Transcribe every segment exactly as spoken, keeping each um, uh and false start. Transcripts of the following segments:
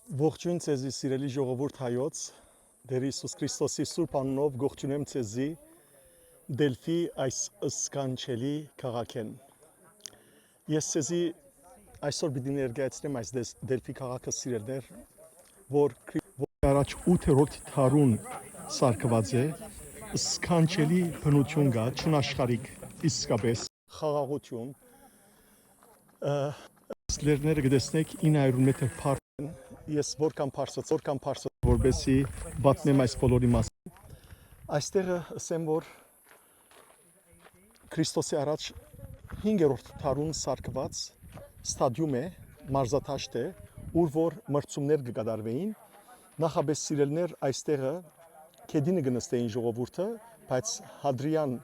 Ողջոյն ձեզի, սիրելի ժողովուրդ հայոց, Տեր Յիսուս Քրիստոսի սուրբ անունով կողջունեմ ձեզի Դելֆի այս սքանչելի քաղաքէն։ Ես ձեզի այսօր պիտի ներկայացնեմ այս Դես-, Դելֆի քաղաքը, սիրելիներ, որ Քրի-, որ առաջ ութերորդ դարուն սարքուած է, սքանչելի բնութիւն կայ, չնաշխարհիկ, իսկապէս խաղաղութիւն։ Ը, լեռները կը տեսնէք, ինը հարիւր մետր բարձր են։ Ես որքան բարձր, որքան բարձր, որպեսզի պատմեմ այս բոլորի մասին։ Այստեղը, ըսեմ, որ Քրիստոսի առաջ հինգերորդ դարուն սարքուած ստադիում է, մարզադաշտ է, ուր որ մրցումներ կը կատարուէին։ Նախապէս, սիրելիներ, այստեղը գետինը կը նստէին ժողովուրդը, բայց Հադրեան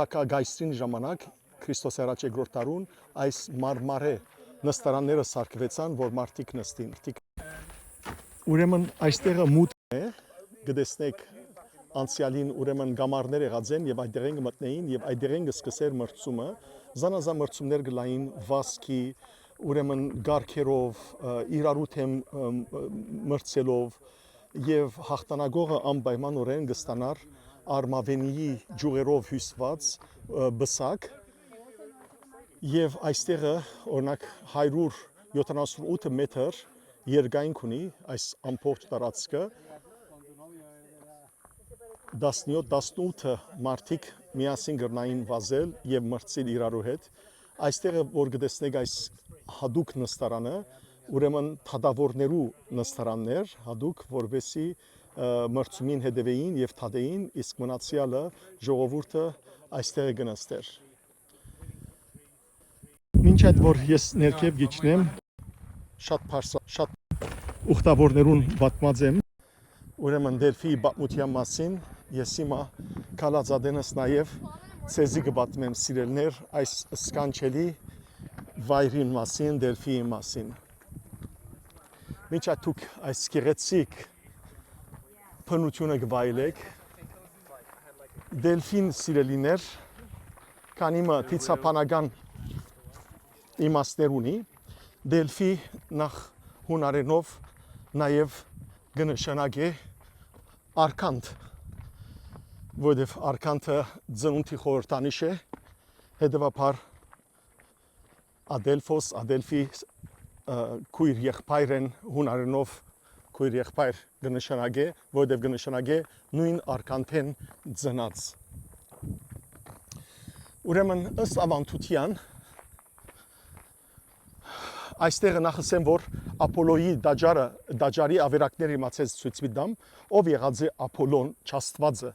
թագակայսրին ժամանակ, Քրիստոսի առաջ երկրորդ դարուն, այս մարմարէ նստարանները սարքուեցան, որ մարդիկ նստին։ Ուրեմն այստեղը մուտքն է, կը տեսնէք անցեալին, ուրեմն կամարներ եղած են եւ այդտեղէն կը մտնէին եւ այդտեղէն կը սկսէր մրցումը, զանազան մրցումներ կը լային վազքի, ուրեմն կառքերով, ը, իրարու դէմ, ը, ը, մրցելով, եւ յաղթանակողը անպայմանօրէն կը ստանար արմաւենիի ճիւղերով հիւսուած, ը, պսակ, եւ այստեղը, օրինակ, հարիւր յոթանասուն ութը մետր երկայնք ունի այս ամբողջ տարածքը, տասնյոթ, տասնութը մարդիկ միասին կրնային վազել եւ մրցիլ իրարու հետ։ Այստեղը, որ կը տեսնէք այս յատուկ նստարանը, ուրեմն դատաւորներու նստարաններ, յատուկ, որպեսզի, ը, մրցումին հետեւէին եւ դատէին, իսկ մնացեալը ժողովուրդը այստեղը կը նստէր։ Մինչ այդ որ ես ներքեւ գիջնեմ, շատ բարձր, շատ ուխտավորներուն պատմած եմ։ Ուրեմն Դելֆիի պատմութեան մասին ես հիմա գալած ատենս նաեւ ձեզի կը պատմեմ, սիրելիներ, այս սքանչելի վայրին մասին, Դելֆիի մասին։ Մինչ այդ դուք այս գեղեցիկ բնութիւնը կը վայելէք, Դելֆին, սիրելիներ, քանի մը դիցաբանական իմաստներ ունի, Դելֆի նախ հունարէնով նաեւ կը նշանակէ արքանդ, որովհետեւ արքանդը ծնունդի խորհրդանիշ է, հետեւաբար Ադելֆոս, Ադելֆի, ը, քոյր եղբայրն են, հունարէնով քոյր եղբայր կը նշանակէ, որովհետեւ կը նշանակէ նոյն արքանթէն ծնած։ Ուրեմն, ըստ աւանդութեան, այստեղը նախ ըսեմ, որ Ափոլոյի տաճարը, տաճարի ավերակները իմացած ցոյց պիտի տամ, ով եղած է Ափոլոն, չաստուածը։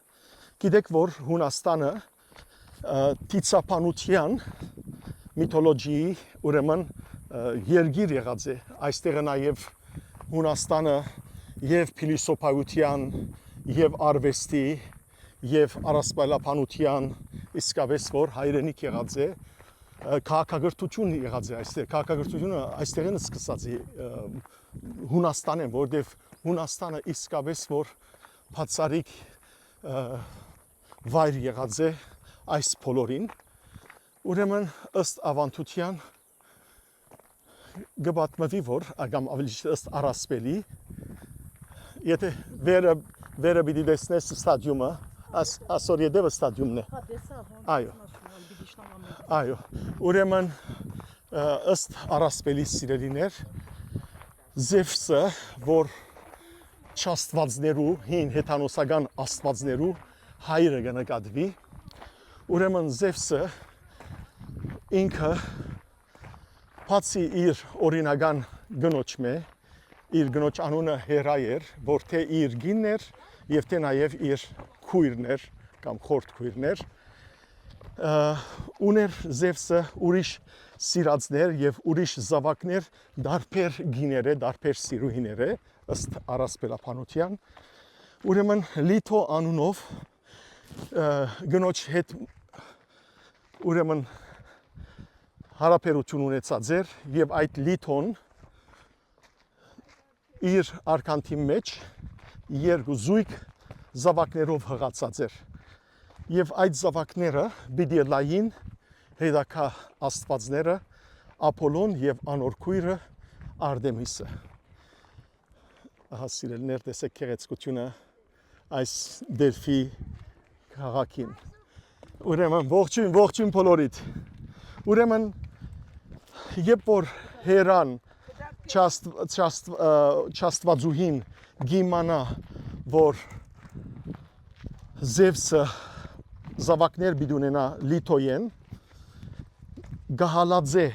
Գիտէք, որ Հունաստանը, ը, դիցաբանութեան, միթոլոջիի, ուրեմն, ը, երկիր եղած է։ Այստեղը նաեւ Հունաստանը եւ փիլիսոփայութեան, եւ արուեստի, եւ առասպելաբանութեան իսկապէս որ հայրենիք եղած է, ը, քաղաքակրթութիւն եղած է այստեղ։ Քաղաքակրթութիւնը այստեղէն սկսած է, ը, Հունաստանէն, որովհետեւ Հունաստանը իսկապէս որ բացառիկ, ը, վայր եղած է այս բոլորին։ Ուրեմն, ըստ աւանդութեան, կը պատմուի, որ, ա, կամ աւելի ճիշդ, ըստ առասպելի, եթե վերը, վերը պիտի տեսնես ստադիումը, աս-, ասոր ետևը ստադիումն է։ Հա, տեսա, հոն Այո։ Պիտի շնամ ամեն։ Այո, ուրեմն, ը, ըստ առասպելի, սիրելիներ, Զևսը, որ չաստուածներու, հին հեթանոսական աստուածներու հայրը կը նկատուի, ուրեմն Զևսը ինքը, բացի իր օրինական կնոջմէ, իր կնոջ անունը Հերա էր, որ թէ իր կինն էր եւ թէ նաեւ իր քոյրն էր կամ խորթ քոյրն էր, ը, ուներ Զևսը ուրիշ սիրածներ եւ ուրիշ զաւակներ, տարբեր կիներէ, տարբեր սիրուհիներէ, ըստ առասպելաբանութեան։ Ուրեմն Լիթո անունով, ը, կնոջ հետ, ուրեմն, հարաբերութիւն ունեցած էր եւ այդ Լիթոն իր արքանթին մէջ երկու զոյգ զաւակներով յղացած էր։ Եւ այդ զաւակները պիտի ըլլային հետագայ աստուածները Ափոլոն եւ անոր քոյրը Արտեմիսը։ Ահա, սիրելիներ, տեսեք գեղեցկութիւնը այս Դելֆի քաղաքին։ Ուրեմն, ողջոյն, ողջոյն բոլորիդ։ Ուրեմն, երբ որ Հերան չաստ-, չաստ-, ը, չաստուածուհին կ'իմանայ, որ Զեւսը զաւակներ պիտի ունենայ Լիթոյէն, կը հալածէ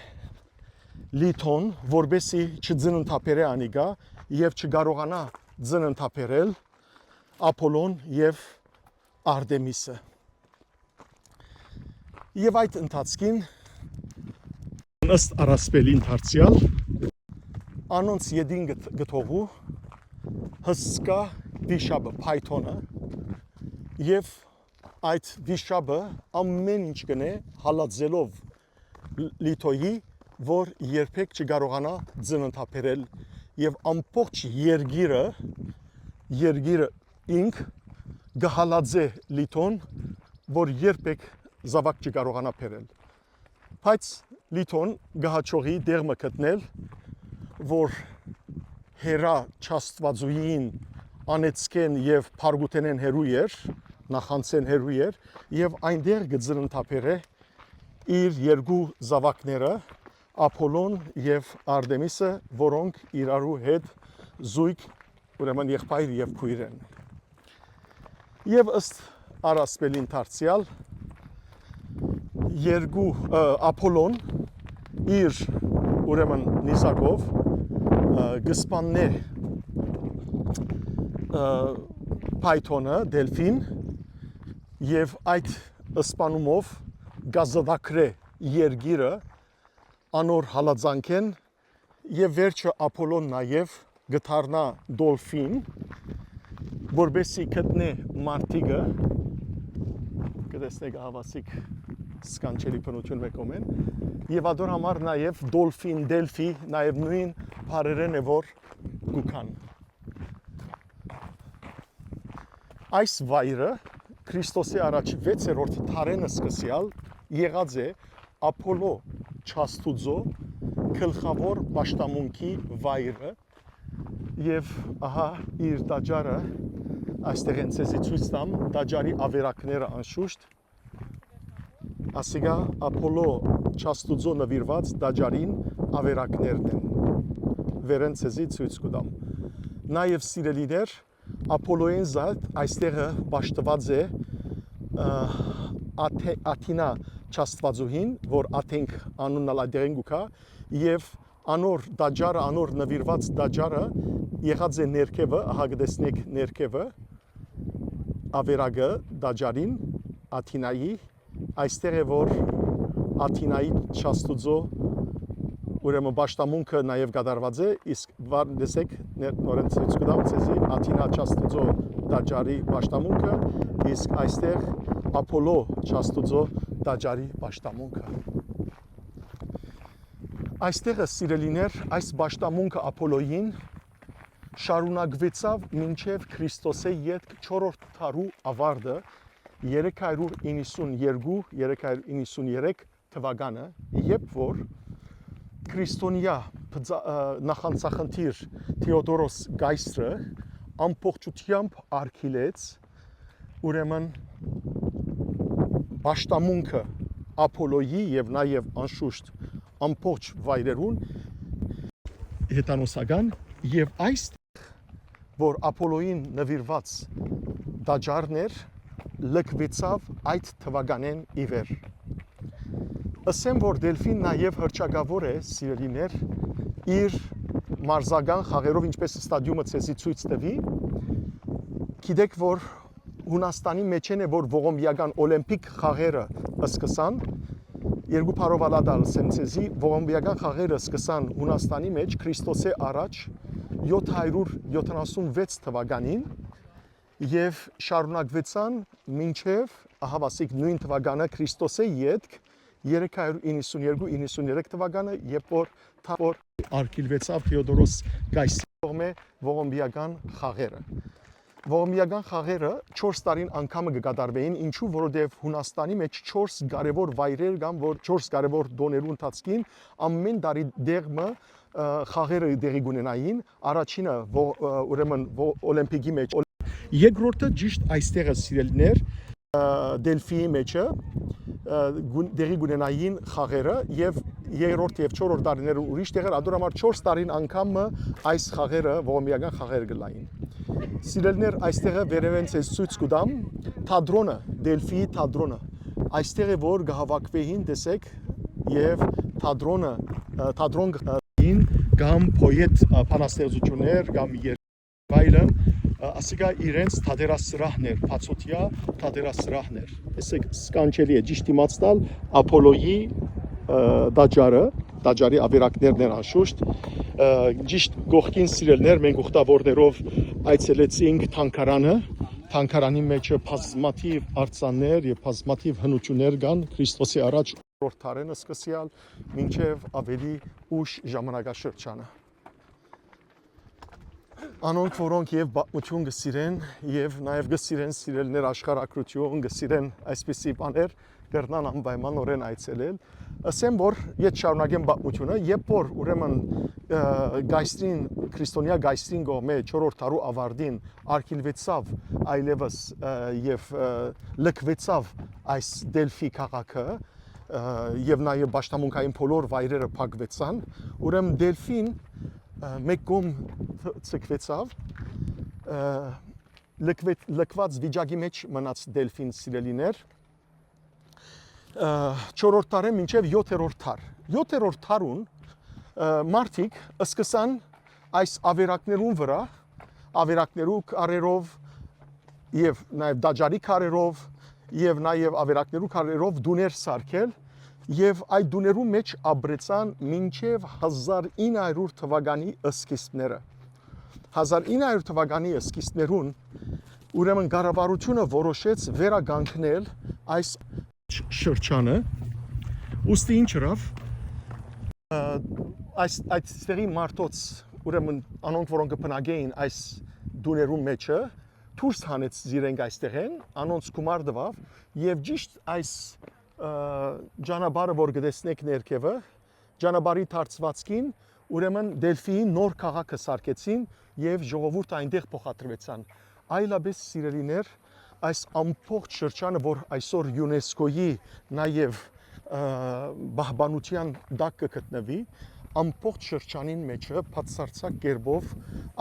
Լիթոն, որպէսզի չծննդաբերէ անիկա եւ չկարողանայ ծննդաբերել Ափոլոն եւ Արտեմիսը։ Եւ այդ ընթացքին, ըստ առասպելին դարձեալ, անոնց ետին կը թ-, կը թողու հսկայ վիշապը, Փայթոնը, եւ այդ վիշապը ամէն ինչ կ'ընէ հալածելով Լիթոյի, որ երբեք չկարողանայ ծննդաբերել, եւ ամբողջ երկիրը, երկիրը ինք կը հալածէ Լիթոն, որ երբեք զաւակ չկարողանայ բերել։ Բայց Լիթոն կը հաջողի դեղ մը գտնել, որ Հերա չաստուածուհին անեծքէն եւ փառքութենէն հեռու էր, նախանձէն հեռու էր, եւ այնտեղ կը ծննդաբերէ իր երկու զաւակները, Ափոլոն եւ Արտեմիսը, որոնք իրարու հետ զոյգ, ուրեմն եղբայր եւ քոյր են։ Եւ ըստ առասպելին դարձեալ, երկու, ը, Ափոլոն իր, ուրեմն, նիզակով, ը, կը սպաննէ, ը, Փայթոնը, Դելֆին, եւ այդ սպանումով կ'ազատագրէ երկիրը անոր հալածանքէն, եւ վերջը Ափոլոն նաեւ կը դառնայ դոլֆին, որպէսզի գտնէ մարտիկը, կը տեսնէք, ահաւասիկ սքանչելի բնութիւն մէ կողմէն, եւ ադոր համար նաեւ դոլֆին, Դելֆի, նաեւ նոյն բառերէն է, որ կու գան։ Այս վայրը Քրիստոսի առաջ վեցերորդ դարէն սկսեալ եղած է Ափոլո Չաստուծո գլխաւոր պաշտամունքի վայրը, եւ ահա իր տաճարը, այստեղ են ձեզի ցոյց տամ, տաճարի ավերակները անշուշտ, ասիկա Ափոլո Չաստուծո նուիրուած տաճարին ավերակներն են, վերէն ձեզի ցոյց կու տամ։ Նաեւ, սիրելիներ, Ափոլոյէն զատ այստեղը պաշտուած է, ը, Աթէ-, Աթինա Չաստուածուհին, որ Աթենք անունն ալ այդտեղէն կու գայ, եւ անոր տաճարը, անոր նուիրուած տաճարը եղած է ներքեւը, ահա կը տեսնէք ներքեւը, ավերակը տաճարին, Աթինայի, այստեղ է, որ Աթինայի Չաստուծո, ուրեմն, պաշտամունքը նաեւ կատարուած է, իսկ վար տեսեք, ներ-, նորէն ցոյց կու տամ ձեզի Աթինա Չաստուծո տաճարի պաշտամունքը, իսկ այստեղ Ափոլո Չաստուծո տաճարի պաշտամունքը։ Այստեղը, սիրելիներ, այս պաշտամունքը Ափոլոյին շարունակուեցաւ մինչեւ Քրիստոսէ ետք չորրորդ դարու աւարտը, երեք հարիւր իննսուն երկու, երեք հարիւր իննսուն երեք թուականը, երբ որ քրիստոնեայ բծա-, ը, նախանձախնդիր Թէոդորոս Կայսրը ամբողջութեամբ արգիլեց, ուրեմն, պաշտամունքը Ափոլոյի եւ նաեւ անշուշտ ամբողջ վայրերուն հեթանոսական, եւ այս որ Ափոլոյին նուիրուած տաճարն էր, լքուեցաւ այդ թուականէն ի վեր։ Ըսեմ, որ Դելֆին նաեւ հռչակաւոր է, սիրելիներ, իր մարզական խաղերով, ինչպես ստադիումը ձեզի ցոյց տուի։ Գիտեք, որ Յունաստանի մէջէն է, որ ողոմպիական Օլեմպիկ խաղերը սկսան, երկու բառով ալ ատալ սեմ ձեզի, ողոմպիական խաղերը սկսան Յունաստանի մէջ Քրիստոսէ առաջ յոթ հարիւր յոթանասուն վեց թուականին եւ շարունակուեցան մինչեւ, ահաւասիկ, նոյն թուականը, Քրիստոսէ ետք, երեք հարիւր իննսուն երկու իննսուն երեք թուականը, երբ որ թա-, որ արգիլուեցաւ Թէոդորոս Կայսրի կողմէ ողոմպիական խաղերը։ Ողոմպիական խաղերը չորս տարին անգամը կը կատարուէին, ինչու, որովհետեւ Յունաստանի մէջ չորս կարեւոր վայրեր կան, որ չորս կարեւոր տօներու ընթացքին ամէն տարի դեղ մը ը, խաղերը տեղի կունենային, առաջինը, ո-, ը, ուրեմն, ո-, Օլեմպիկի մեջ, Օլ-, երկրորդը ճիշտ այստեղը, սիրելիներ, ը, Դելֆիի մեջը, ը, գուն-, տեղի կունենային խաղերը, եւ երրորդ եւ չորրորդ տարիները ուրիշ տեղեր, ադոր համար չորս տարին անգամ մը այս խաղերը, ողոմիական խաղեր կլային։ Սիրելիներ, այստեղը վերեւեն ձեզ ցոյց կու տամ թատրոնը, Դելֆիի թատրոնը։ Այստեղ է, որ կհաւաքուէին, տեսեք, եւ թատրոնը, ը, թատրոն կ-, ին կամ պոետ, ը, բանաստեղծություններ կամ եր-, այլն, ը, ասիկա իրենց թատերասրահն էր, բացօթեայ թատերասրահն էր։ Տեսեք, սքանչելի է, ճիշտ իմացտալ Ափոլոյի, ը, տաճարը, տաճարի ավերակներն են անշուշտ, ը, ճիշտ կողքին, սիրելիներ, մենք ուխտավորներով այցելեցինք թանգարանը, թանգարանի մեջը բազմաթիւ արձաններ եւ բազմաթիւ հնութիւններ կան Քրիստոսի առաջ, չորրորդ դարէն սկսեալ մինչեւ աւելի ուշ ժամանակաշրջանը։ Անոնք, որոնք եւ պատմութիւն կը սիրեն, եւ նաեւ կը սիրեն, սիրելիներ, աշխարհագրութիւն, կը սիրեն այսպիսի բաներ, կրնան անպայմանօրէն այցելել։ Ըսեմ, որ ետ շարունակեմ պատմութիւնը, երբ որ, ուրեմն, ը, կայսրին, քրիստոնեայ կայսրին կողմէ չորրորդ դարու աւարտին արգիլուեցաւ այլեւս, ը, եւ, ը, լքուեցաւ այս Դելֆի քաղաքը, ը, եւ նաեւ պաշտամունքային բոլոր վայրերը փակուեցան, ուրեմն Դելֆին, ը, մէկ կողմ ց-, ցկուեցաւ, ը, լքվեց, լքված վիճակի մեջ մնաց Դելֆին, սիրելիներ, ը, չորրորդ դարէն մինչեւ յոթերորդ դար։ Յոթերորդ դարուն, ը, մարդիկ սկսան այս ավերակներուն վրայ, ավերակներու քարերով եւ նաեւ տաճարի քարերով եւ նաեւ ավերակներու քարերով տուներ սարքել, եւ այդ տուներու մեջ ապրեցան մինչեւ հազար ինը հարյուր թվականի սկիզբները։ Հազար ինը հարյուր թվականի սկիզբներուն, ուրեմն, կառավարութիւնը որոշեց վերականգնել այս շ-, շրջանը։ Ուստի ինչ ըրաւ։ Ը, այս, այստեղի մարդոց, ուրեմն, անոնք, որոնք կը բնակեին այս տուներուն մեջը, դուրս հանեց զիրենք այստեղէն, անոնց գումար տուաւ, եւ ճիշտ այս, ը, ճանապարհը, որ կը տեսնէք ներքեւը, ճանապարհի դարձուածքին, ուրեմն, Դելֆիի նոր քաղաքը սարքեցին եւ ժողովուրդը այնտեղ փոխադրուեցան։ Այլապես, սիրելիներ, այս ամբողջ շրջանը, որ այսօր ЮՆЕՍԿՕ-ի նաեւ, ը, պահպանութեան տակ կը գտնուի, ամբողջ շրջանին մեջը բացարձակ կերպով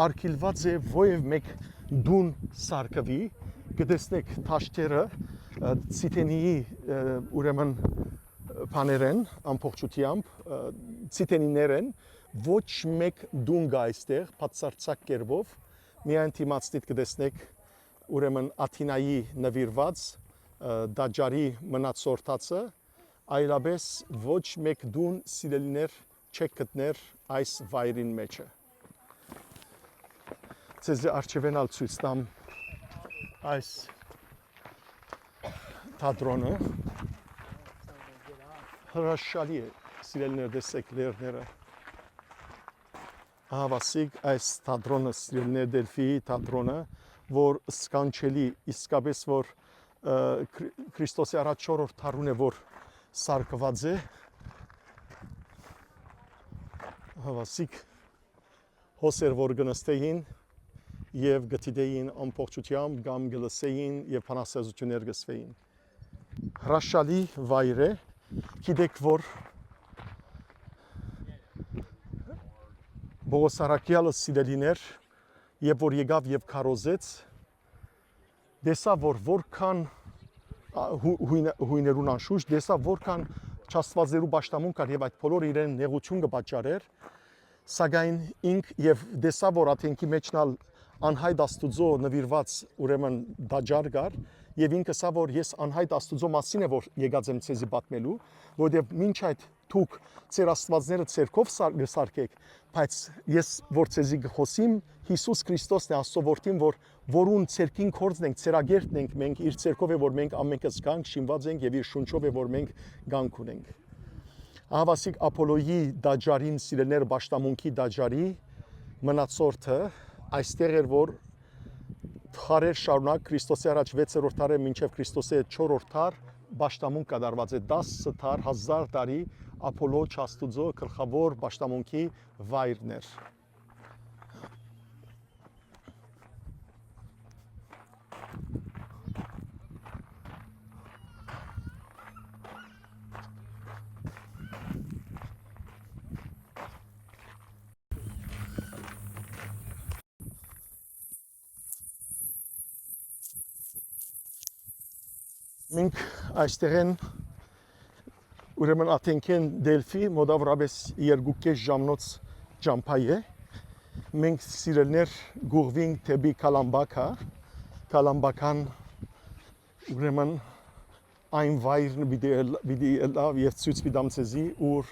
արգիլուած է, որեւէ մէկ տուն սարքուի, կը տեսնէք դաշտերը, ը, Ցիթենիի, ը, ուրեմն, բաներ են, ամբողջութեամբ, ը, Ցիթենիներ են, ոչ մէկ տուն կայ այստեղ, բացարձակ կերպով, միայն դիմացնիդ կը տեսնէք, ուրեմն, Աթինայի նուիրուած, ը, տաճարի մնացորդացը, այլապես ոչ մէկ տուն, սիրելիներ, չէք գտներ այս վայրին մեջը։ Ձեզի առջեւէն ալ ցոյց տամ այս թատրոնը։ Հրաշալի է, սիրելիներ, տեսեք լեռները։ Ահա, ասիկ, այս թատրոնը, սիրելիներ, Դելֆիի թատրոնը, որ սքանչելի, իսկապես որ, ը, Քրի-, Քրիստոսի առաջ չորրորդ դարուն է, որ սարքուած է։ Ահա, ասիկ, հոս էր, որ կը նստէին եւ կը դիտէին ամբողջութեամբ կամ կը լսէին եւ բանաստեղծություններ կը սվէին։ Հրաշալի վայր է, գիտեք, որ Պողոս Առաքյալը, սիրելիներ, երբ որ եկաւ եւ քարոզեց, տեսաւ, որ որքան, ա, հու-, հույնը-, հույներուն անշուշտ, տեսաւ, որքան չաստուածներու պաշտամուն կար եւ այդ բոլորը իրեն նեղություն կը պատճառէր, սակայն ինք եւ տեսաւ, որ ատենքի մեջն ալ անհայտ Աստուծոյ նվիրուած, ուրեմն, տաճար կար, եւ ինք ըսաւ, որ ես անհայտ Աստուծոյ մասին է, որ եկած եմ ձեզի պատմելու, որովհետեւ մինչ այդ դուք ձեր աստուածները ձերքով սար-, կը սարքէք, բայց ես որ ձեզի կը խօսիմ, Յիսուս Քրիստոսն է, Աստծո որդին, որ, որուն ձերքին կորձն ենք, ձեռակերտն ենք մենք, իր ձերքով է, որ մենք ամենքս գանք շինված ենք, եւ իր շունչով է, որ մենք գանք ունենք։ Ահա, ասիկ, Ափոլոյի տաճարին, սիրելիներ, պաշտամունքի տաճարի մնացորդը այստեղ էր, որ դարեր շարունակ, Քրիստոսի առաջ վեցերորդ դարէ մինչեւ Քրիստոսի չորրորդ դար, պաշտամունք կատարուած է, տասը դար, հազար տարի Ափոլո Չաստուծոյ գլխաւոր պաշտամունքի վայրն էր։ Մենք այստեղէն, ուրեմն Աթենքէն Դելֆի մօտաւորապէս երկու կէս ժամնոց ճամբայ է։ Մենք, սիրելիներ, կ'ուղղուինք դէպի Կալամբակա, Կալամբական, ուրեմն այն վայրն պիտի ել-, պիտի ըլլայ եւ ցոյց պիտի տամ ձեզի, ուր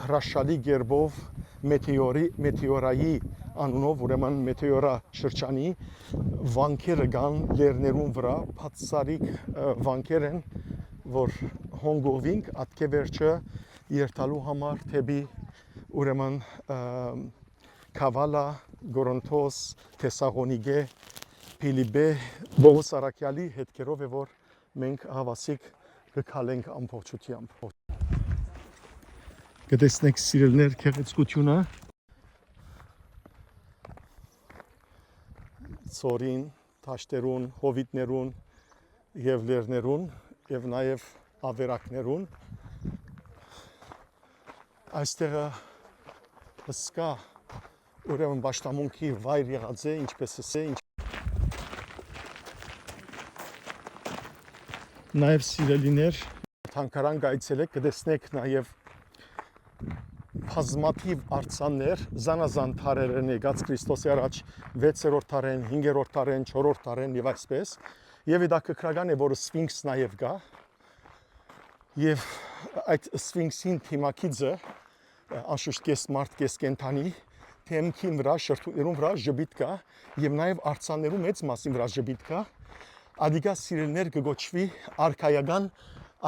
հրաշալի կերպով Մետէորի, Մետէորայի անունով, ուրեմն Մետէորա շրջանի վանքերը կան լեռներուն վրայ, բացառիկ, ը, վանքեր են, որ հոն կ'ուղղուինք, ատկէ վերջը երթալու համար դէպի, ուրեմն, ը, Քավալա, Կորինթոս, Թեսաղոնիկէ, Փիլիպպէ, Պողոս առաքեալի հետքերով է, որ մենք ահաւասիկ կը քալենք ամբողջութեամբ։ Կը տեսնէք, սիրելիներ, գեղեցկութիւնը, ծորին, դաշտերուն, հովիտներուն եւ լեռներուն եւ նաեւ ավերակներուն։ Այստեղը հսկայ, ուրեմն, պաշտամունքի վայր եղած է, ինչպես ըսե, ինչ-, նաեւ, սիրելիներ, թանգարան կայցելէք, կը տեսնէք նաեւ բազմաթիւ արձաններ, զանազան դարերէն եկած, Քրիստոսի առաջ վեցերորդ դարէն, հինգերորդ դարէն, չորրորդ դարէն եւ այսպես։ Եւ հետաքրքրական է, որ Սֆինքս նաեւ կայ։ Եւ այդ Սֆինքսին դիմագիծը, անշուշտ կես մարդ, կես կենդանի, դէմքին վրայ, շրթունքներուն վրայ ժպիտ կայ, եւ նաեւ արձաններու մեծ մասին վրայ ժպիտ կայ։ Ադիկա, սիրելիներ, կը կոչուի արքայական,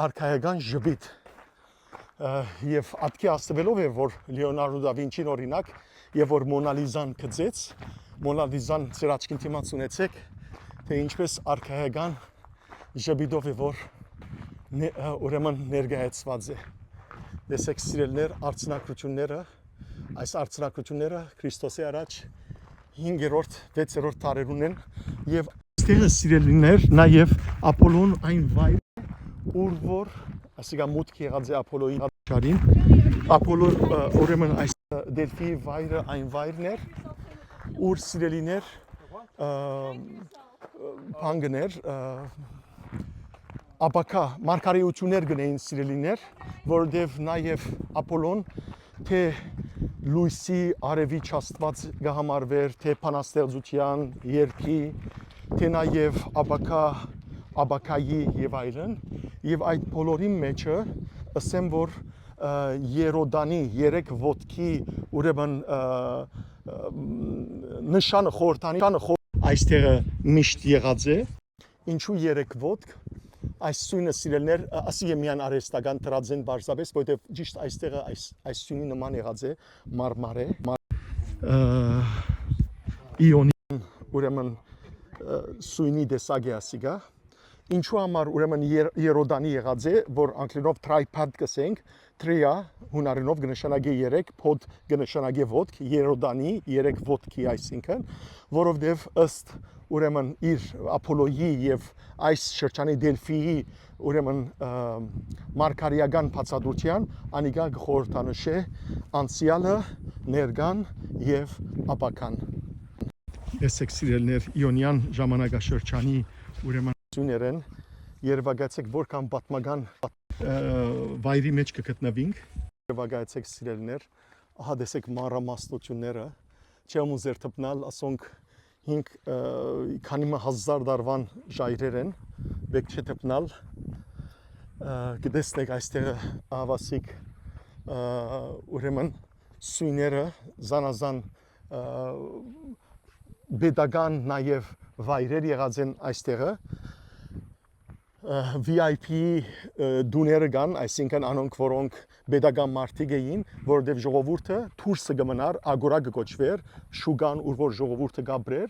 արքայական ժպիտ։ Ը, եւ ատկէ ազդուելով է, որ Լեոնարդո դա Վինչին, օրինակ, եւ որ Մոնալիզան գծեց, Մոնալիզան ձեր աչքին դիմաց ունեցեք, թէ ինչպես արքայական ժպիտով է, որ նե-, ը, ուրեմն ներկայացված է։ Տեսեք, սիրելիներ, արձանագրությունները, այս արձանագրությունները Քրիստոսի առաջ հինգերորդ, վեցերորդ դարերուն են, եւ այստեղը, սիրելիներ, նաեւ Ափոլոն այն վայրը, ուր որ, ասիկա մուտք եղած է Ափոլոյի շարին, Ափոլոն, ը, ուրեմն այս Դելֆիի վայրը այն վայրն էր, ուր, սիրելիներ, ը, բան կ'ընէր, ը, ապագայ մարգարէութիւններ կ'ընէին, սիրելիներ, որովհետեւ նաեւ Ափոլոն թէ լոյսի, արեւի չաստուած կը համարուէր, թէ բանաստեղծութեան, երգի, թէ նաեւ ապագայ, ապագայի եւ այլն։ Եւ այդ բոլորին մէջը, ըսեմ, որ, ը, Երոդանի երեք ոտքի, ուրեմն, ը, ը, նշանը, խորհրդանի նշանը խոր-, այստեղը միշտ եղած է։ Ինչու երեք ոտք։ Այս սոյնը, սիրելիներ, ը, ասիկա միայն արհեստական դրած են պարզապէս, որովհետեւ ճիշտ այստեղը այս, այս սոյնի նման եղած է մարմարէ, մար-, ը, իոնի, ուրեմն, ը, սոյնի տեսակ է ասիկա։ Ինչու համար, ուրեմն, եր-, Երոդանի եղած է, որ անգլերենով tripod կ'ըսենք, tria, յունարենով կը նշանակէ երեք, pod կը նշանակէ ոտք, Երոդանի երեք ոտքի, այսինքն, որովհետեւ ըստ, ուրեմն, իր Ափոլոյի եւ այս շրջանի Դելֆիի, ուրեմն, ը, մարգարէական բացատրութեան, անիկա կը խորհրդանշէ անցեալը, ներկան եւ ապագան։ Տեսեք, սիրելիներ, իոնեան ժամանակաշրջանի, ուրեմն, սուներեն, երևակայեցեք, որքան պատմական, ը, վայրի մէջ կը գտնուինք։ Երևակայեցեք, սիրելիներ, ահա տեսեք մանրամասնությունները, չեմ ուզեր դպնալ, ասոնք հինգ, ը, քանի մը հազար տարուան ժայռեր են, պէտք չէ դպնալ, ը, կը տեսնեք այստեղը ահաւասիկ, ը, ուրեմն սոյները զանազան, ը, պետական նաեւ վայրեր եղած են այստեղը, ը, V I P, ը, տուները կան, այսինքն անոնք, որոնք պետական մարդիկ էին, որովհետեւ ժողովուրդը դուրսը կը մնար, ագորա կը կոչուէր, շուկան, ուր որ ժողովուրդը կ'ապրէր,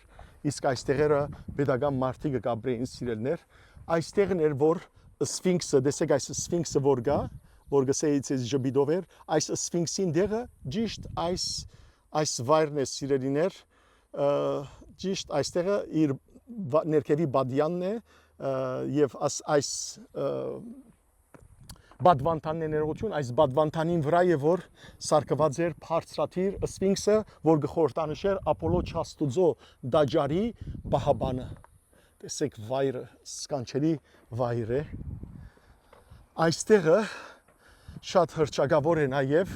իսկ այստեղերը պետական մարդիկը կ'ապրէին, սիրելիներ։ Այստեղն էր, որ Սֆինքսը, տեսեք այս Սֆինքսը որ կայ, որ գսեի ձեզի ժպիտով էր, այս Սֆինքսին դեղը ճիշտ այս, այս վայրն է, սիրելիներ, ը, ճիշտ այստեղը իր վա-, ներքևի բադյանն է, ը, եւ աս-, այս, ը, բադվանտանն է ներողություն, այս բադվանտանին վրայ է, որ սարկուած էր բարձրադիր Սֆինքսը, որ գ-, խորհրդանշեր Ափոլլո Չաստուծո տաճարի պահապանը։ Տեսեք վայրը, սքանչելի վայր է։ Այստեղը շատ հռչակաւոր է նաեւ,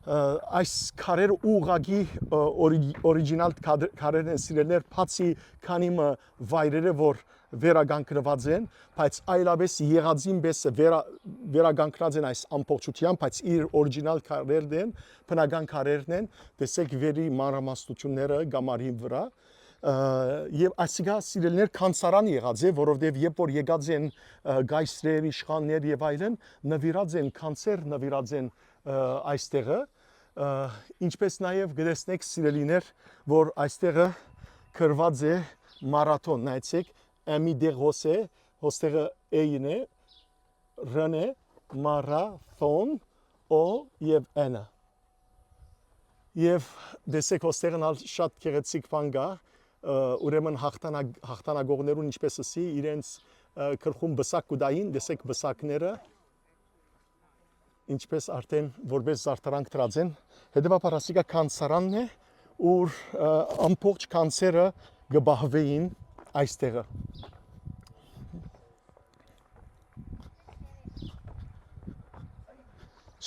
ը, այս քարերը ուղղակի, ը, օրի-, օրիգինալ քար-, քարերն են, սիրելիներ, բացի քանի մը վայրերը, որ վերականգնուած են, բայց այլապես եղածին պես վերա-, վերականգնած են այս ամբողջությամբ, բայց իր օրիգինալ քարերն են, բնական քարերն են, տեսեք վերի մանրամասնությունները կամարին վրա, ը, եւ այսինքն սիրելիներ, քանսարան եղած է, որովհետեւ երբ որ եկած են, ը, կայսրեր, իշխաններ եւ այլն, նվիրած են, քանսեր նվիրած են, ը, այստեղը, ը, ինչպես նաեւ կտեսնեք, սիրելիներ, որ այստեղը գրված է Մարաթոն, նայեցեք, M-ի դեղ հոս է, հոստեղը A-ն է, R-ն է, Մարաթոն, O եւ N-ը։ Եւ տեսեք, հոստեղն ալ շատ գեղեցիկ բան կա, ը, ուրեմն հաղթանակ-, հաղթանակողներուն, ինչպես ըսի, իրենց, ը, գլխուն պսակ կու տային, տեսեք պսակները, ինչպես արդեն որպես զարդարանք դրած են, հետեւաբար ասիկա քանսարանն է, ուր, ը, ամբողջ քանսերը կը պահուէին այստեղը։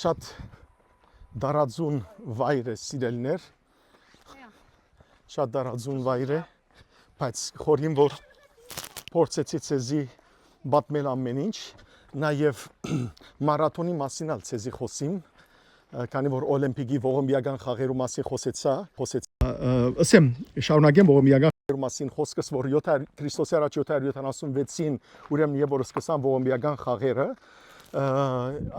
Շատ դարաձուն վայր է, սիրելիներ, շատ դարաձուն վայր է, բայց խորհին որ փորձեցի ձեզի պատմել ամեն ինչ, նաեւ մարաթոնի մասին ալ ձեզի խօսիմ, ը, քանի որ Օլիմպիկի ողմպիական խաղերու մասին խօսեցայ, խօսեցայ, ը, ը, ըսեմ, շարունակեմ ողմպիական խաղերու մասին խօսքս, որ յոթ հարյուր, Քրիստոսի առաջ յոթ հարյուր յոթանասուն վեցին, ուրեմն երբ որ սկսան ողմպիական խաղերը, ը,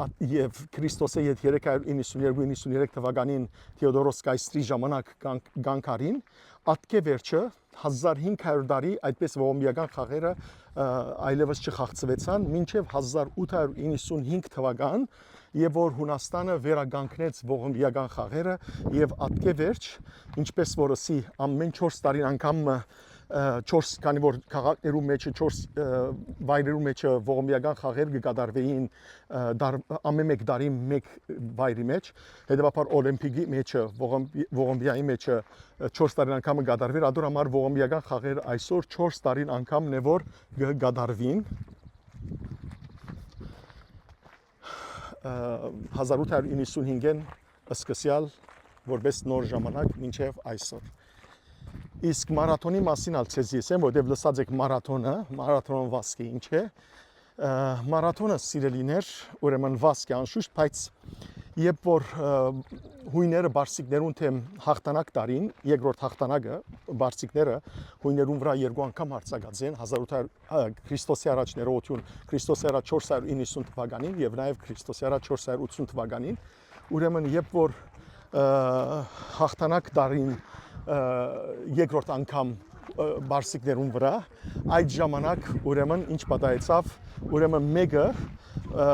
ա-, եւ Քրիստոսի հետ երեք հարյուր իննսուն երկու իննսուն երեք թվականին Թեոդորոս կայսրի ժամանակ կան-, կանգ առին, ատկէ վերջը հազար հինգ հարյուր տարի այդպես ողմպիական խաղերը, ը, այլեւս չխաղցուեցան, մինչեւ հազար ութ հարյուր իննսուն հինգ թվական, երբ որ Հունաստանը վերականգնեց ողմպիական խաղերը, եւ ատկէ վերջ, ինչպես որ ըսի, ամեն չորս տարին անգամ մը, ը, չորս, քանի որ քաղաքներու մեջը, չորս, ը, վայրերու մեջը ողմպիական խաղեր կը կատարվեին, ը, դար-, ամեն մեկ տարի մեկ վայրի մեջ, հետեւաբար Օլիմպիկի մեջը, ողմպի-, ողմպիայի մեջը, ը, չորս տարին անգամ կը կատարվի, ադոր համար ողմպիական խաղեր այսօր չորս տարին անգամն է, որ կը կատարվին, ը, հազար ութ հարյուր իննսուն հինգ-ին սկսեալ որպես նոր ժամանակ մինչեւ այսօր։ Իսկ մարաթոնի մասին ալ ձեզի ըսեմ, որտեւ լսած եք մարաթոնը, մարաթոնոն վազքը ինչ է։ Ը, մարաթոնը, սիրելիներ, ուրեմն վազք է անշուշտ, բայց երբ որ, ը, հույները բարսիկներուն դէմ հաղթանակ տարին, երկրորդ հաղթանակը, բարսիկները հույներուն վրա երկու անգամ հարձակած են, հազար ութ հարյուր, ը, Քրիստոսի առաջ ներողություն, Քրիստոսի առաջ չորս հարյուր իննսուն թվականին եւ նաեւ Քրիստոսի առաջ չորս հարյուր ութսուն թվականին, ուրեմն երբ որ, ը, հաղթանակ տարին, ը, երկրորդ անգամ, ը, բարսիկներուն վրա, այդ ժամանակ ուրեմն ինչ պատահեցաւ, ուրեմն մէկը, ը,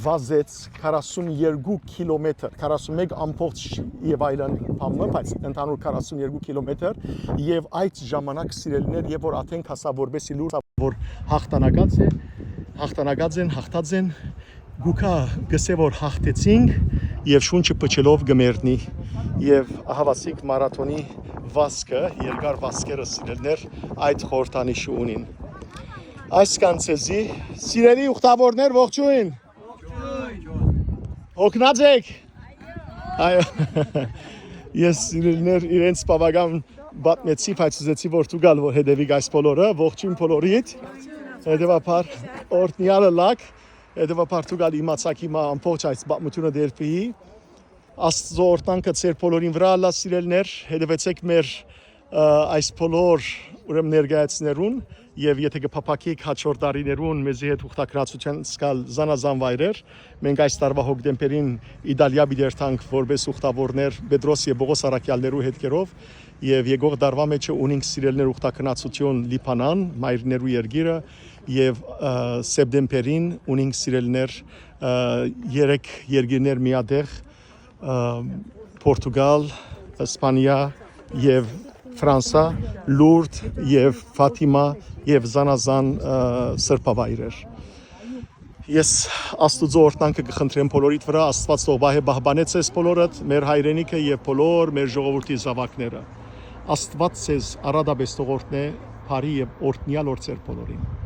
վազեց քառասուն երկու կիլոմետր, քառասուն մեկ ամբողջ եւ այլն բան մը, բայց ընդհանուր քառասուն երկու կիլոմետր, եւ այդ ժամանակ, սիրելիներ, երբ որ Աթեն հասա որպեսի լուր, որ հաղթանակած է, հաղթանակած են, հաղթած են, գուքա գսե որ հաղթեցինք, եւ շունչը փչելով կը մեռնի, եւ ահավասիկ մարաթոնի վազքը, երկար վազքերը, սիրելիներ, այդ խորհրդանիշը ունին։ Այսքան ձեզի, սիրելի ուխտավորներ, ողջույն։ Հոգնած եք։ Այո։ Ես, սիրելիներ, իրենց բավական պատմեցի, բայց ուզեցի որ դուք ալ որ հետևիք այս բոլորը, ողջույն բոլորիդ, հետևաբար օրհնյալը լաք, հետևաբար դուք ալ իմացաք հիմա ամբողջ այս պատմությունը դերբիի, Աստծո օրհնանքը ձեր բոլորին վրա ըլլայ, սիրելիներ, հետևեցեք մեր, ը, այս բոլոր, ուրեմն, ներկայացներուն, եւ եթե կը փափաքիք հաջորդ տարիներուն մեզի հետ ուխտակրացության սկալ զանազան վայրեր, մենք այս տարվա հոկտեմբերին Իտալիա պիտի երթանք որպես ուխտավորներ Պետրոս եւ Պողոս առաքյալներու հետքերով, եւ եկող տարվա մեջը ունինք, սիրելիներ, ուխտակրացություն Լիբանան, մայրներու երկիրը, եւ, ը, սեպտեմբերին ունինք, սիրելիներ, ը, երեք երկիրներ միատեղ, ը, Պորտուգալ, Իսպանիա եւ Ֆրանսա, Լուրդ եւ Ֆաթիմա եւ զանազան, ը, սրբավայրեր։ Ես Աստուծոյ օրհնանքը կը խնդրեմ բոլորիդ վրայ, Աստուած թող պահէ պահպանէ ձեզ բոլորդ, մեր հայրենիքը եւ բոլոր մեր ժողովուրդի զաւակները։ Աստուած ձեզ առատապէս թող օրհնէ, բարի եւ օրհնեալ օր ձեր բոլորին։